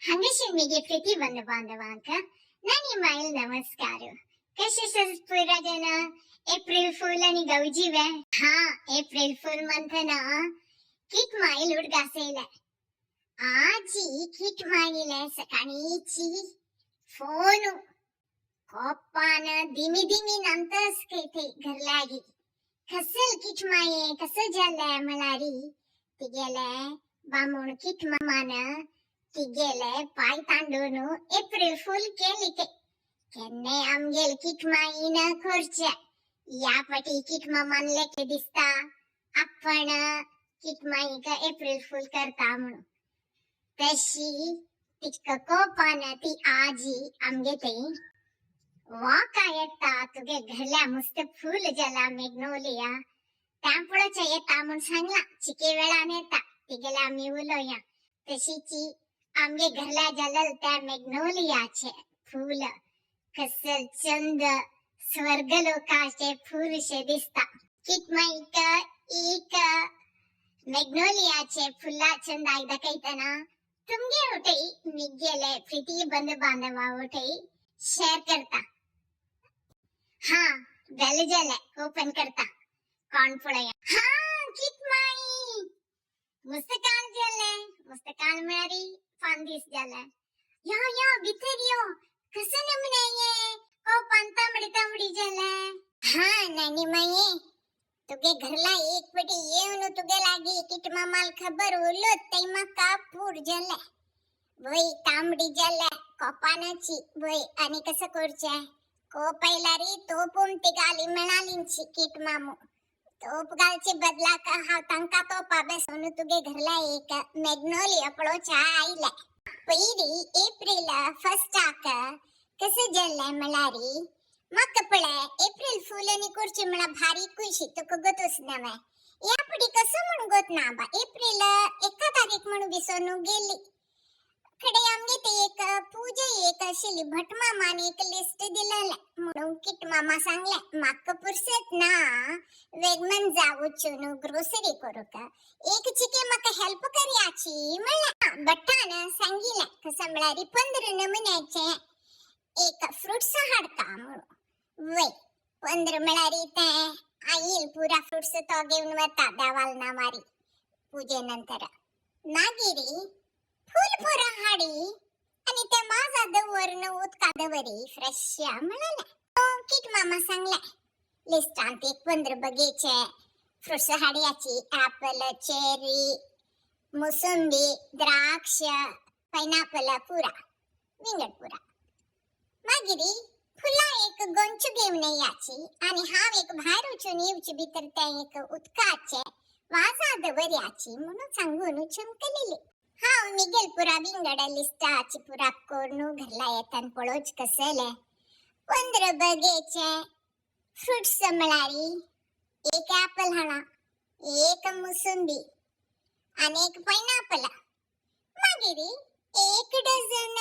हांगाशी मिगे प्रीती बंधु बांधवांक नानी माईल नमस्कार. कशे पुरा जन एप्रिल फुल आणि गौजी वे. हा एप्रिल फुल म्हणतना कित माईल उडगासेल. आजी कित माईल सकाळीची फोन कोप्पान दिमी दिमी नंतरच ते घरलागी कसल किट माये कसं झालंय मलारी तिगेले बामूण किट मामान तिगेले पाय तांडून एप्रिल फुल केली ते केन्ने आमगेल किट माईन करचे. या पटी किट मामान लेके दिसता आपण किट माईक एप्रिल फुल करता म्हणून. तशी तिका कोपान ती आजी आमगे ते वाका येता तुगे घरल्या मस्त फुल जाला मेग्नोलिया त्यापुढच्या येता म्हणून सांगला चिके वेळान येता तिगेला आम्ही उलोया. तशीची आमगे घरल्या जालल त्या मेग्नोलियाचे फुल कसल चंद स्वर्ग लोकाचे फुलशे दिसता. कित माईक एक मेग्नोलियाचे फुला चंद आयदा कैतना तुमगे उठई मिगेले प्रीती बंधु बांधवा उठई शेअर करता. हा बेल जाले ओपन करता कोण पळया. हा कित माई मस्त काल जाले मस्त काल म्हळ्यार पान दीस जाले. यो यो भितर यो कसं नमुने ये कोपान तांबडी तांबडी जाले. हा नानी माये तुगे घरला एक पटी येवन तुगे लागी किट मामाल खबर उरलो तै म्हाका पूर जाले. वय तांबडी जाले कोपानाची वय आणि कसं करचें कोप आयलारी तोप उमटी घाली म्हणालींची किट मामू तोप घालचे बदलाक हांव तांकां तोपा बेसोन तुगे घरला एक मॅग्नोलिया पळोवच्या आयले. पयली एप्रिल फर्स्टाक कसं जाल्लें म्हळ्यार म्हाका पळय एप्रिल फूल आनी करची म्हळ्यार भारी खुशी तुका गोतूच नवें. ह्या फुडें कसो म्हूण गोत ना बा एप्रिल एका तारीख म्हणून विसरून गेली. कडे आमगे ते एक पूजा एक आशिल्ली भट मामान एक लिस्ट दिलेलें म्हणून किट मामा सांगलें म्हाका पुरसत ना वेगमन जा वचून ग्रोसरी करूंक एक चिके म्हाका हेल्प करयाची म्हणलें. भट्टान सांगिल्लें कसं म्हळ्यार 15 नमुन्याचे एक फ्रुट्स हाडता म्हणून. वय 15 म्हळ्यार ते आईल पुरा फ्रुट्स तो घेवन वता देवाल नावारी पूजे नंतर. मागीर फूल पुरा हाडी आणि ते माझा दवर उदका दवरी फ्रेश म्हणाले. किट मामा सांगले लिस्टांत एक 15 बगेचे फ्रुट्स हाडयाची ऍपल चेरी मोसंबी द्राक्ष पायनॅपल पुरा विंगड पुरा. मागीर फुलां एक गोंच घेवन याची आणि हांव एक भायर वचून येवची भितर ते एक उदकाचे वाजा दवरयाची म्हणून सांगून चमकलेली. हांव मिगेल पुरा विंगड लिस्टाची पुरा करून घरला येताना पळोवच कसले 15 बगेचे फ्रुट्स म्हळ्यार एक ऍपल हाडा एक मोसंबी आणि एक पायनॅपल. मागीर एक डझन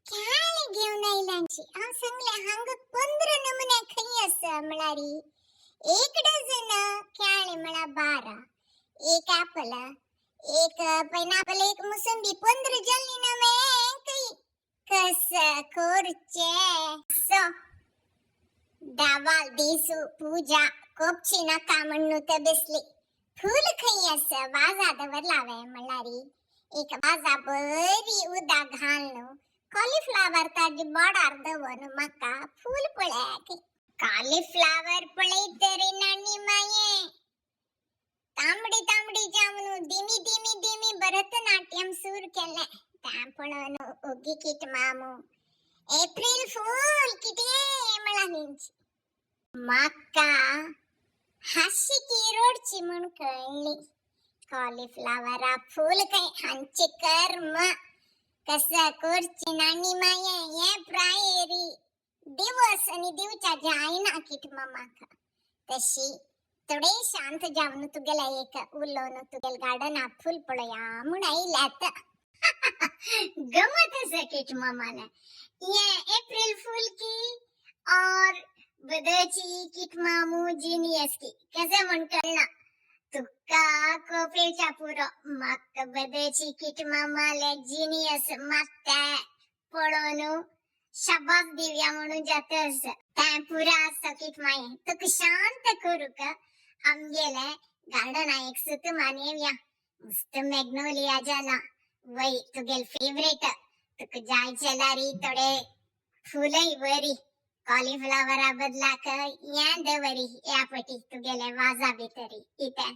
केळी घेवन आयल्यांची. हांव सांगलें हांगा 15 नमुने खंय आसा म्हळ्यार एक डझन केळी म्हळ्यार 12 एक ऍपल एक पायनॅपल एक मोसंबी 15 जाल्ली नवे खंय कसं करचें. सो दावाल दिसू पूजा कोपची नाका म्हणून ते बसली. फूल खंय आसा वाजा दवरला म्हळ्यार एक वाजा बरी उदक घालून कॉलिफ्लावर ताजे बोडार दवरून म्हाका फूल पळय. कॉलिफ्लावर पळयत तरी नानी माये तांबडी तांबडी जावन दिमी दिमी दिमी भरतनाट्यम सूर केलें. तें पळोवन ओगी किट मामू एप्रिल फूल कितें म्हळालींची. म्हाका हांशिकी रडची म्हूण कळ्ळी. कॉलिफ्लावरा फूल खंय हांचे कर्म कसं करची नानी माये हे प्रायरी दिवस आणि दिवच्या जायना किट मामाक. तशी थोडे शांत जावन तुगेला एक उलोवन तुगेल गार्डना फूल पळया म्हूण आयल्यात. गमत आसा किट मामाला ये एप्रिल फूल की और बदची किट मामू जीनियस की कसं म्हण कळना. तुका कोपेच्या पुरो म्हाका बदची किट मामाले जिनियस मात्ते पळोवन शाबास दिवया म्हणून जातस. तें पुरा आसा किट माये, तुका शांत करूक आमगेले गार्डना एक सुत मानेवया. मस्त मॅग्नोलिया जाला वय, तुगेल फेवरेट. तुका जाय जाल्यार थोडे फुलय बरी कॉलीफ्लावरा बदलाक हें दवरी ह्या पटी तुगेले वाजा भितरी इतें.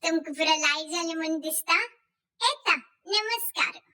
तुमकां पुरो लायक जालें म्हूण दिसता. येता, नमस्कार.